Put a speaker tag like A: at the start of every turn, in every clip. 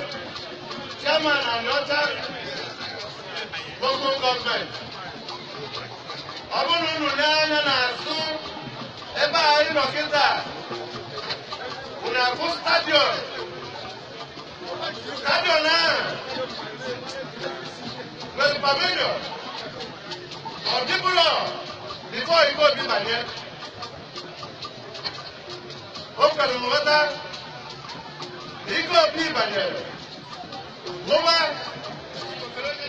A: Chairman and Ọcha local government. Ọ bụrụ unu n'anya n'azụ ebe anyị nọ kịta, unu afụ stadion. Stadion ahụ nwere pavilion. Ọ dịbụrọ before Ike Obi banye. O kwere m nghọta Ike Obi banyere. Lụwa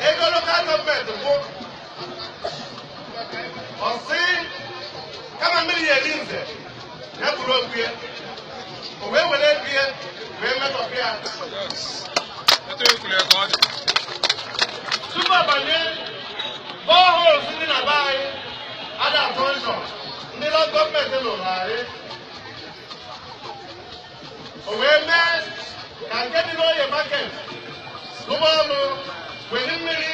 A: ego local government bụ ọsị kama mmiri ya eri nze ya buru okwu ya o wee were ego ya wee metọpụ ya tupu abanye boreholes ndị na be anyị ada atụ nzọ ndị lọ gọọmenti lụrụ anyị o wee mee ka nke dị n'oye market lụba ọlụ weli mmiri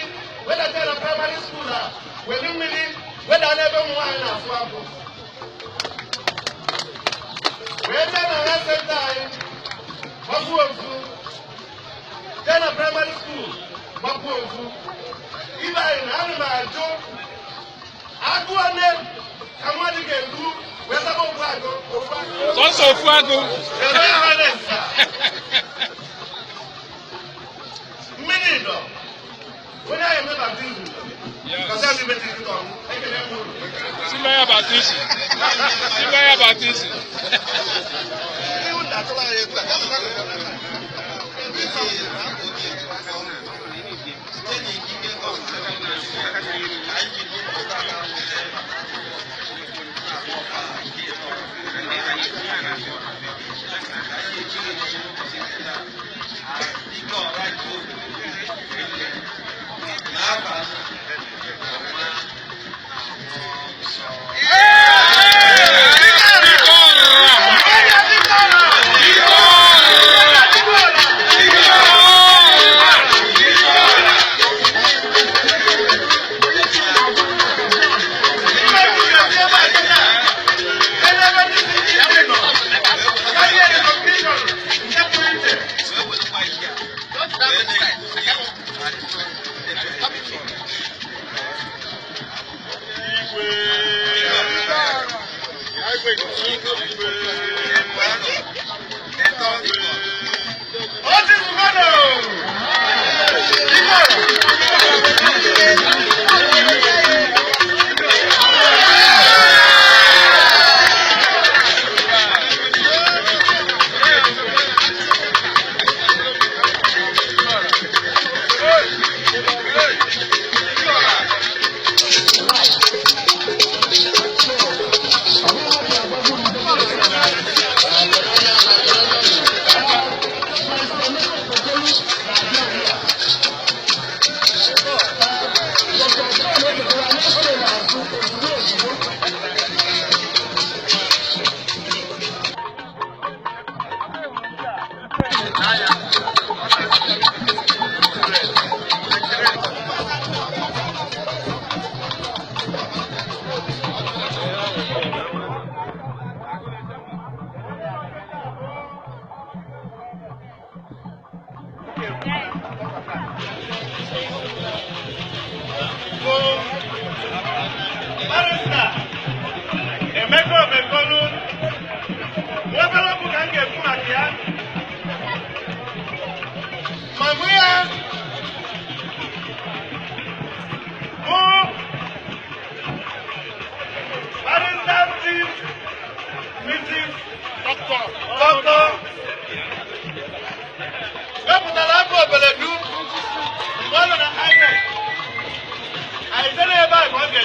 A: wedata na praịmarị skuul a weli mmiri weda n'ebe ụmụ nwaanyị na-asụ akwụ wee jee na health center anyị gbakwuo ofu jee na praịmarị skuul gbakwuo ofu ibe anyị na ana m ajụ agụ one ka mmadụ ga-egbu wee zaba ofu agụ ofu agụ
B: Sọsọ ofu agụ.
A: Mmiri dọ onye ahụ eme baptizim.
B: Yes. Simaya baptizim. Simaya baptizim.
A: Barrister Emeka Omekolu.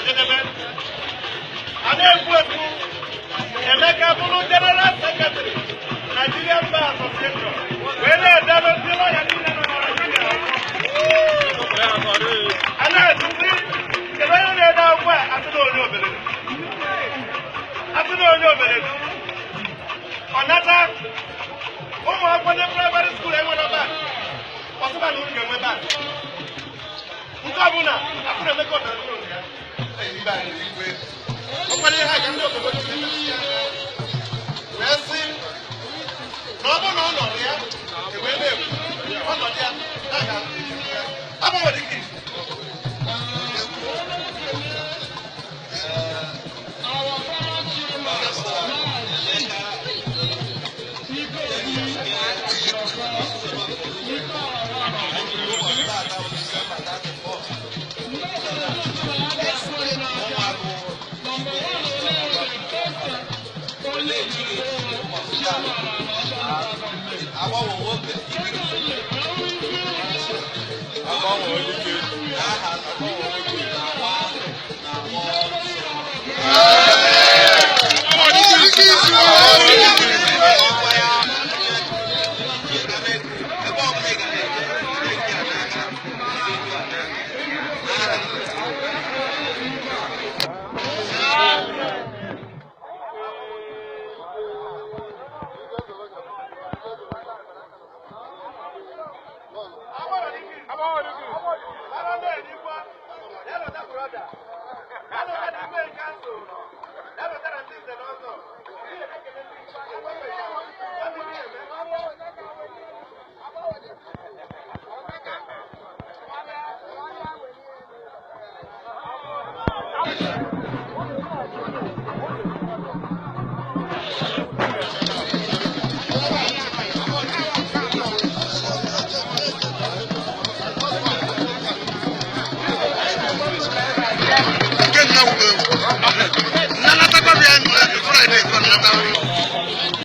A: njedebe. A na-ekwu ekwu, Emeka bụrụ General Secretary, Nigerian Bar Association, wee na-edebe ndị lọya niile nọ na Nigeria akwụkwọ. A na-ajụzi, kedu onye na-ede akwụkwọ a? Asị na onye Obeledu. Asị na onye Obeledu. Ọ nata ụmụ akwụkwọ ndị primary school enwere bag, ọsịba na unu ga-enwe bag. Nke ọbụla afụrụ Emeka Obeledu nke ya. Ibe anyị igwe. Ọkwado ihe a ka ndị obodo na-emesi ya wee sị na ọ bụrụ na ọ nọrọ ya, ewee na-ekwu ọnọdụ ya na ga agbanwere ike izu.
C: Nke nna wuru ewu. Nnanatakwa bịa Friday ka ọ na-ata.